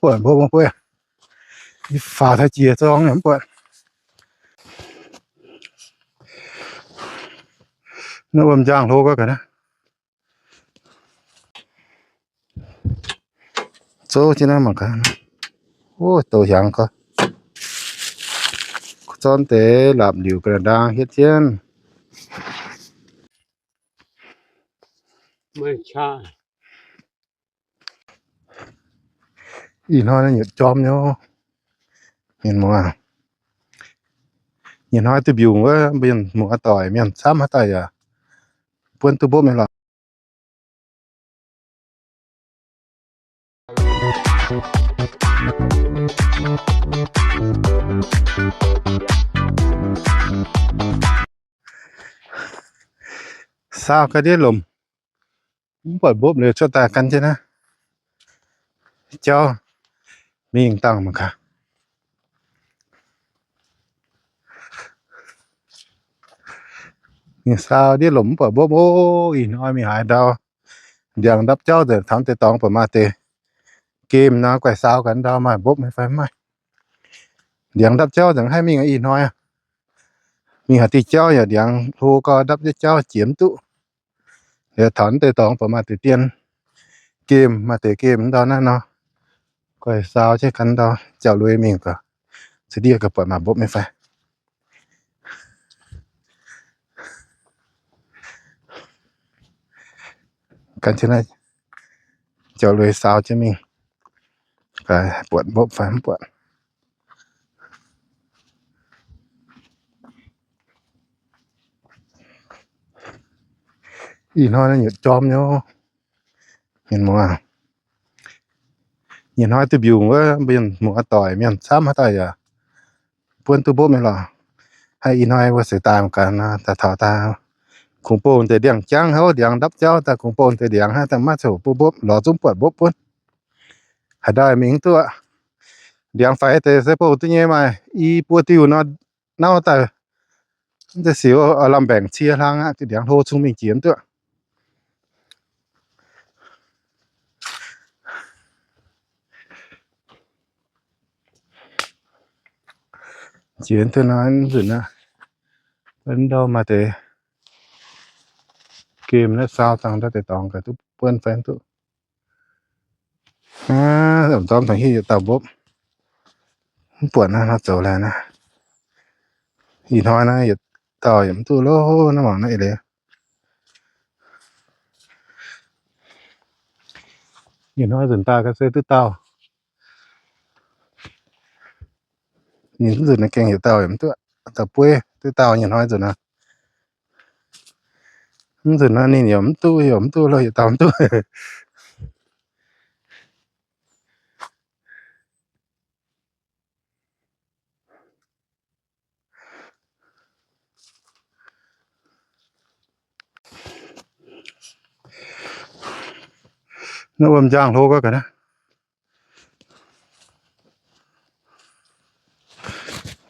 buatc mbuo, mbuo, mbuo, i faaux taux jiex zorng yaac mv buatc. Naaiv wuom-njaangh hlo gau ga'naaiv. Zouv jienv naaiv mangc gaax. Ov, douc hiaangx gau. Zorn deix lapc liuc ga'naaiv ndaang hietv jienv. Ih hnoi nyutc jorm nyei. Mienh muoz, ih hnoi duqv mbiungc wuov, mienh muoz doic mienh camv haaix daaih yaac buonv duqv mbopv mingh lorqc. Saau ga'ndiev lomc, mv buatc mbopv liuz cuotv daaih gan jienv naaiv jauv mingh dangh mangc gaax. Mingh saau ndiev lomc mv buatc mbopv. Ov, ih hnoi mingh haaix ndau, ndiangx ndapv jauv nzengc, taux deix dorngx buatc maaih deix gemh nor, guaih saau gaax ndau maaih mbopv maiv fai mv maaih. Ndiangx ndapv jauv nzengc haih mingh ih hnoi. Mingh haaix diuh jauv yaac ndiangx hlo gau, ndapv jauv jiex mv duqv. Liuz taux deix dorngx buatc maaih deix dien gemh, maaih deix gemh ndau naaiv nor, guaih saau jienv gan ndau jauv-lui mingh gaax, ceix ndiev gaax buatc maaih mbopv maiv fai. Gan jienv naaiv jauv-lui saau jienv mingh gaax buatc mbopv fai mv buatc. Ih hnoi nyutc jorm nyei. Mienh muoz, ih hnoi duqv mbiungc wuov, mienh muoz doic mienh camv haaix daaih yaac buonv duqv mbopv mingh lorqc. Hnangv ih hnoi mbuo seix daaih mangc gaax nor, daaih taux daaih kungx bung deix ndiangx-jangv houv, ndiangx ndapv jauv daaih kungx bung deix ndiangx hnangv, daaih maiv ziouc bun mbopv lorz zungv buatc mbopv bun. Haaix ndau mingh mv duqv. Ndiangx faix deix se bung duqv nyei, maaih i buo diuh nor, nauv daaih mv zeiz siux, lamh mbaengc cie hlang aqv, ndiangx hlo cung mingh jiex mv duqv. Jiex duqv naaiv nzunc aqv, ndau maaih deix gemh naaiv saau dangh ndau deix dorngx gaax duqv buonv fai mv duqv. Aav, ndorm tengx hiuv yietc dauh mbopv. Mv buatc naaiv nor zoux laeh naaiv. Ih hnoi naaiv yietc dauh yaac mv duqv loh, naaiv mangc naaiv eix leiz. Ih hnoi nzunc daaih ga'se duqv dauh. Ninh mv nzunc naaiv gengh yietc dauh yaac mv duqv, dauh bueiv duqv dauh nyei hnoi nzunc naaiv. Mv nzunc naaiv ninh yaac mv duqv, yaac mv duqv loh, yietc dauh mv duqv. Naaiv wuom-njaangh hlo gau ga'naaiv.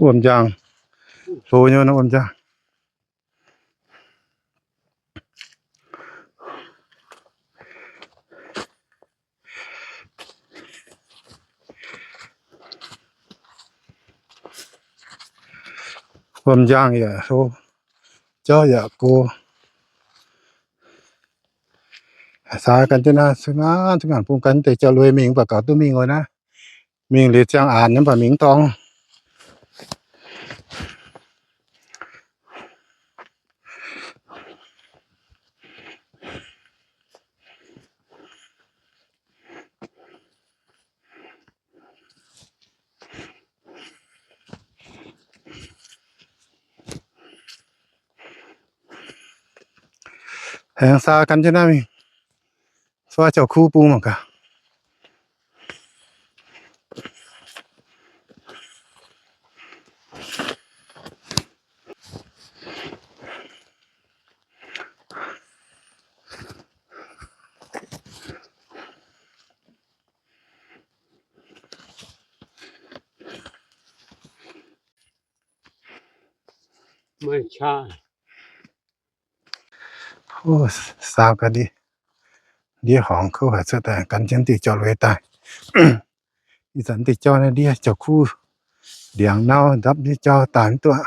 Wuom-njaangh hlo nyei naaiv wuom-njaangh. Wuom-njaangh yaac hlo, jauv yaac go. Saau gan jienv naaiv, zanc-zanc bung gan deix jauv-lui mingh, mv baac gaux duqv mingh wuov naaiv. Mingh liuz ziangh aanx nyei, mv baac mingh mv dorngx. Aengx saau gan jienv naaiv mingh, suov jauv-kuv bung mangc gaax. Saau ga'ndiev, ndiev horngz kouv haic, cuotv daaih gan jienv diuh jauv-lui daaih. Ih zanc deix jauv naaiv ndiev jauv-kuv, ndiangx nauv ndapv nyei jauv daaih mv duqv.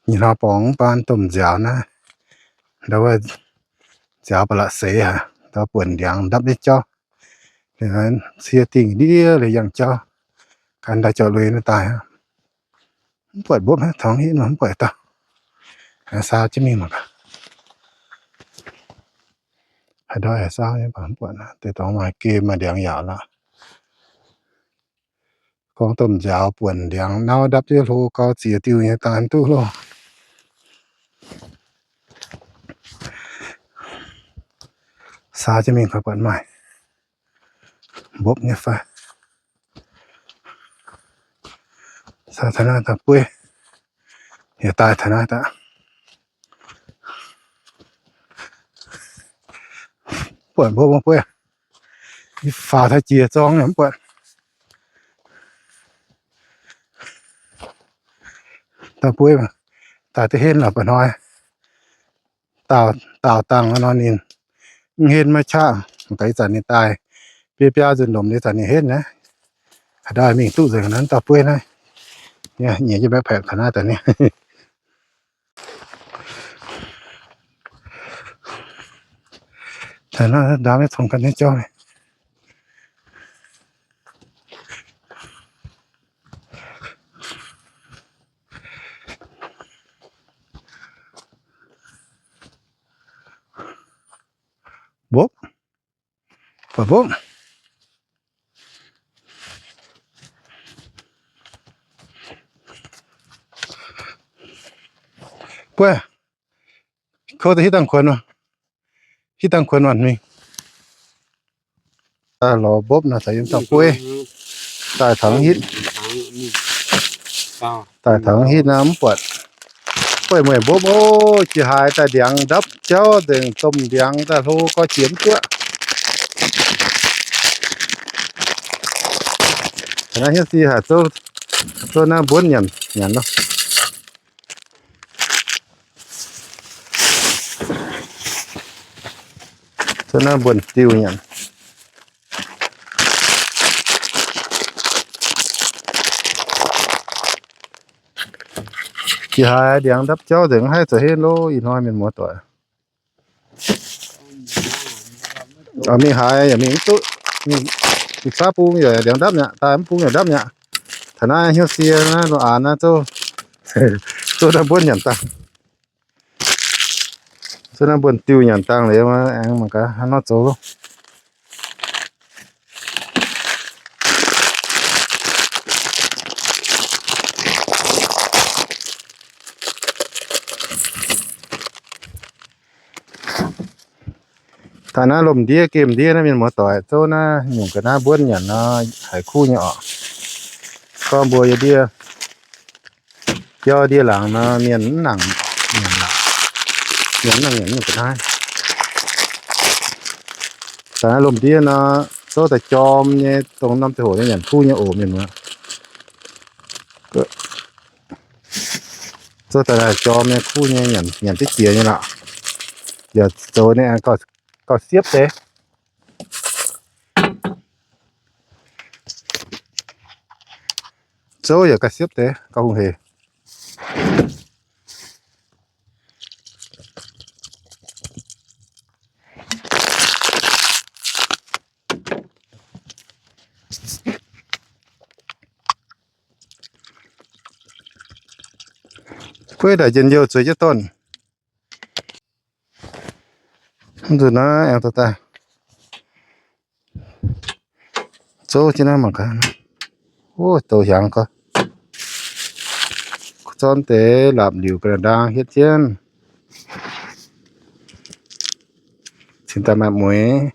Nyei hnoi borngz mv baan domh nziaaux naaiv, ndau wuov nziaaux ba'laqc seix haic, ndau buonc ndiangx ndapv nyei jauv. Cie dingh ndiev liuz yangh jauv, gan daaih jauv-lui naaiv daaih. Mv buatc mbopv hnangv, taux hitv nor mv buatc dauh. Saa jienv mingh mangc gaax. Haaix ndoi haaix saau nyei baac mv buatc, deix dorngx maaih gem maaih ndiangx yaauc lorqc. Gorngv domh nziaaux buonc ndiangx nauv ndapv jienv hlo gau ziex diuh nyei daaih mv duqv loh. Saa jienv mingh gaax buatc maaih mbopv nyei fai. Saa taux naaiv daaih bueiv, yaac daaih taux naaiv daaih. Buatc mbopv mv bueiv, ih faaux taux jiex zorng yaac mv buatc. Daaih bueiv, daaih duqv henv lorqc ba'hnoi. Daauh, daauh dangh nor ninh mv henv maiv qaqv, mangc gaax ih zanc ninh daaih biaa biaa nzunc lomc ih zanc ninh henv naaiv. Haaix ndau mingh duqv nzengc naaiv dauh bueiv naaiv. Nyiex jienv backpack taux naaiv daaih ni. Taux naaiv ndaam maiv congx ganh nyei jauv. Mbopv, mbopv. Bueiv, kouv daaih hitv dangh kuonx, hitv dangh kuonx waanc mingh. Lorz mbopv naaiv caux yiem dauh bueiv daaih taux hitv, daaih taux hitv naaiv mv buatc. Bueiv mueic mbopv oc, jiex haaix daaih ndiangx ndapv jauv nzengc, domh ndiangx daaih hlo gorx jiex mv duqv. Naaiv hiuv si haic, zouv naaiv mbuonv nyanc nyanc nor. Zouv naaiv mbuonx diuh nyanc. Jiex haaix ndiangx ndapv jauv nzengc, haih zoux henv loh ih hnoi mienh muoz doic. Mingh haaix yaac mingh mv duqv. Mingh faav bung yaac ndiangx ndapv mi'aqv, daaih mv bung yaac ndapv mi'aqv. Taux naaiv hnyouv sie naaiv, lo aanx naaiv, zouv naaiv mbuonv nyanc dangh. Zouv naaiv mbuonx diuh nyanc dangh liuz, aengx mangc gaax hnangv nor zoux. Taux naaiv lomh ndiev gemh ndiev naaiv mienh muoz doic, zouv naaiv nyungc ga'naaiv mbuonv nyanc nor, haiz kuv nyei oc. Gorngv mbuo yie ndiev biauv ndiev laangz nor, mienh mv nangc nyanc, mienh mv nangc nyanc nyungc ga'naaiv. Daaih naaiv lomh ndiev nor, zouv daaih jorm nyei, dongh norm ziangh hoc nyei nyanc kuv nyei oc mienh muoz. Zouv daaih jorm nyei, kuv nyei, nyanc duqv jiex nyei lorqc. Yaac zoux nyei gauh siepv deix. Zouv yaac gauh siepv deix, gauh hungh hec. Gueiv ndaaih njien-youh zueiz jienv donh. Mv nzunc naaiv aengx dorh daaih zouv jienv naaiv mangc gaax. Ov, douz hiaangx gorx. Zornv deix laapc liuc ga'naaiv ndaang hietv jienv. Cingx daaih maaih mueiz.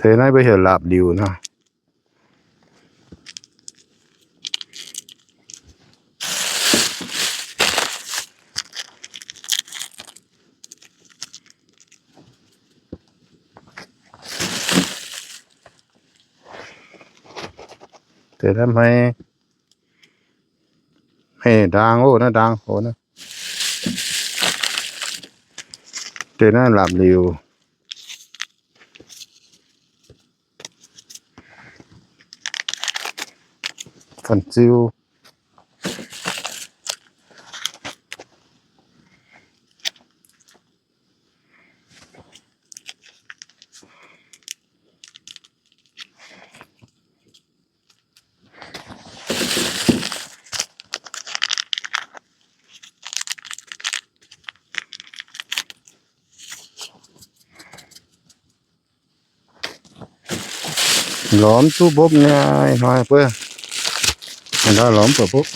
Deix naaiv mbuo heuc laapc liuc nor. Deix naaiv hmei, hmei ndaang oc, naaiv ndaang oc naaiv. Deix naaiv laapc liuc, fanh ziu. Lorz mv duqv mbopv nyei hnoi buov. Lorz mv buatc mbopv.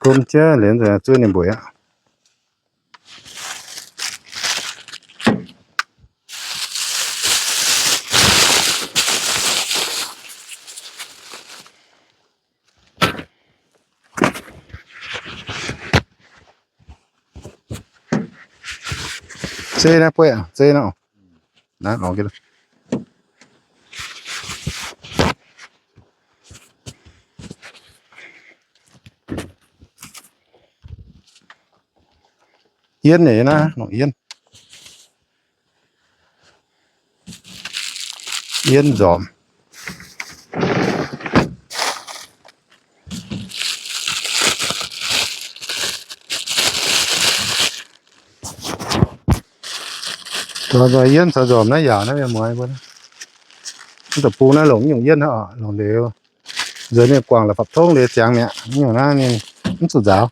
Gomv jienv liuz zuov ninh mbueiz aqv. Zei naaiv bueiv, zei naaiv. Naaiv lorz jienv. Yienv nyei naaiv, longc yienv. Yienv nzormc. Yienv caux nzormc naaiv yaac naaiv mienh mueiz mbuo. Mv deix bung naaiv longc nyungc yienv hnangv, longc liuz nzuonx ninh guangc la'fapv tongv liuz ziangx mi'aqv. Nyungc naaiv ninh mv zuqc nzaaux.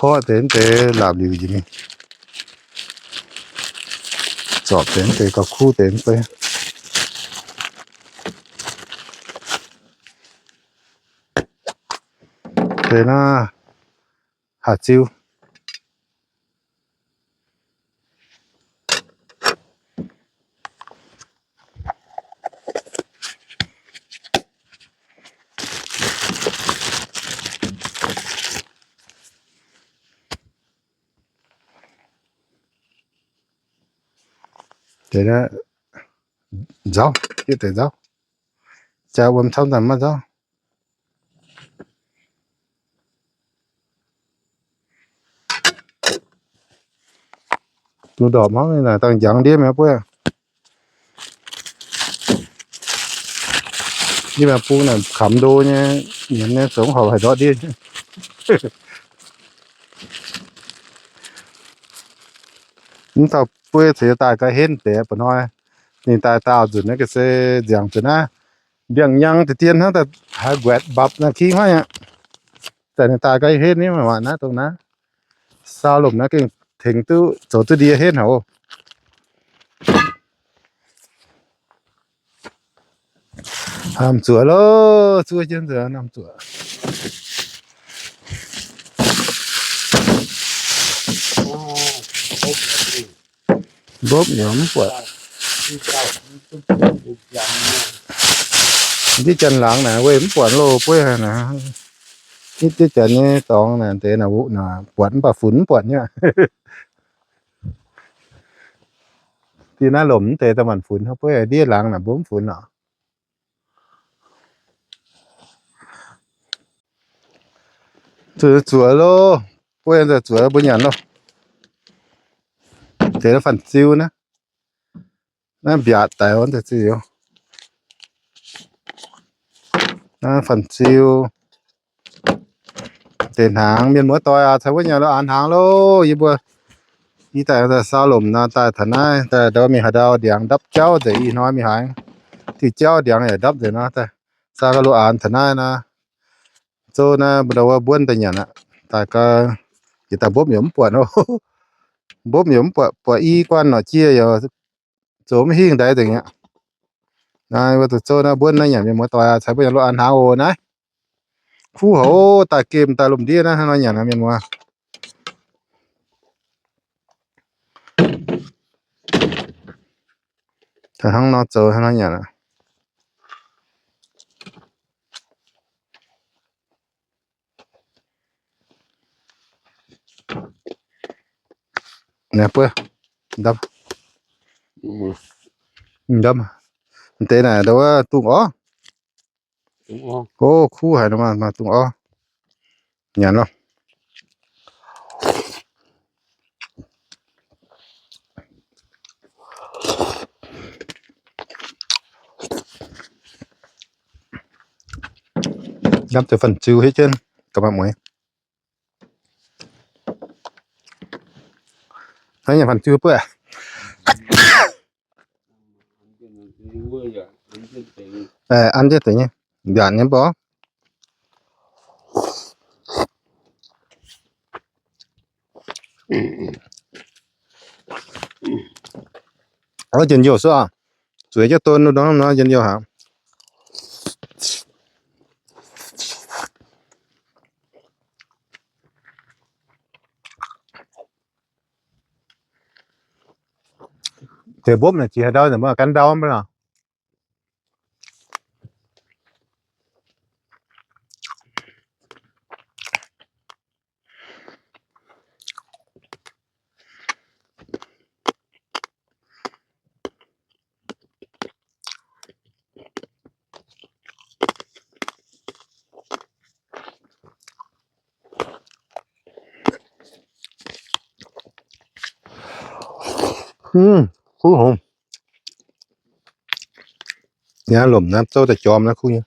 Porv deix mv deix laapc liuc njiec mingh. Zorpc deix mv deix gauh kuv deix mv bei. Deix naaiv haaix ziu. Deix nzauv, deix nzauv, jaa wuom camv daaih maiv nzauv. Duqv ndorpc hnangv naaic dangh njangx ndiev mi'aqv buov. Yie mbuo bung naaic kamx ndo nyei, nyiemz nyei, zoux horpc haaix ndortv ndiev. Mv dauh buov ceix daaih ga'henv deix ba'hnoi. Ninh daaih daauh nzunc naaiv ga'se nziangx nzunc naaiv, mbiangh nyang deix dien hnangv haaix nquaetc mbapc naaiv king hnangv aqv. Daaih ninh daaih ga'henv ni, maaih naaiv dongh naaiv. Saau lomc naaiv gengh tengx duqv zoux duqv ndie henv haic oc. Namh zuoqc loh, zuov jienv nzunc namh zuoqc. Mbopv yaac mv buatc. Diqv janx laangz naaic weih mv buatc loh buov naaic. Diqv janx nyei dorngx naaic deix naaic buatc mv baac funx mv buatc nyei. Diqv naaiv lomc mv deix da'maanc funx, buov ndiev laangz naaic mbuo mv funx lorqc. Zuqc zuoqc loh, buov nzauh zuoqc mbuo nyanc loh. Deix naaiv fanh ziu naaiv, naaiv mbiaatc daic wuov deix ziu. Naaiv fanh ziu. Deix hnaangx mienh muoz doic aac, caux wuov nyanc loh, aax hnaangx loh, yie mbuo Yie daaih, daaih saau lomc nor, daaih taux naaiv, daaih ndau mingh haaix ndau ndiangx ndapv jauv nzengc, ih hnoi mingh haaix diuh jauv ndiangx yaac ndapv nzengc nor, daaih saau ga'luoqc aanx taux naaiv nor. Zouv naaiv mbuo ndau wuov mbuonv daaih nyanc aqv. Daaih gau, yietc daaih mbopv yaac mv buatc, mbopv yaac mv buatc, buatc i guanh norqc jiex yaac zoux mv hingh ndaix nzengc aqv. Naaiv wuov zouv naaiv mbuonv naaiv nyanc, mienh muoz-doic aac, caux mbuo yaac lo aa hnangv oc naaiv. Kuv haic, daaih gemh daaih lomh ndiev naaiv, hnangv nor nyanc aqv mienh muoz. Hnangv nor zoux hnangv nor nyanc aqv. Naaiv buov, ndamv, ndamv, deix naaic ndau wuov dungz orv. O, kuv haic nor maah, dungz orv. Nyanc loh. Ndamv deix fanh ziu hietv jienv ga'maah mueiz. Hnangv nyanc fanh ziu buov. An jienv deix nyei, mbiaatc nyei mv baac. Njien-youh suov, zueiz jienv don nor, njien-youh haic. Deix mbopv naaic jiex haaix ndau, mbuo gan ndau mv baac. Kuv haic. Naaiv lomc naaiv zouv daaih jorm naaiv kuv nyei.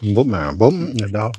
Mbopv naaic mbopv ndau.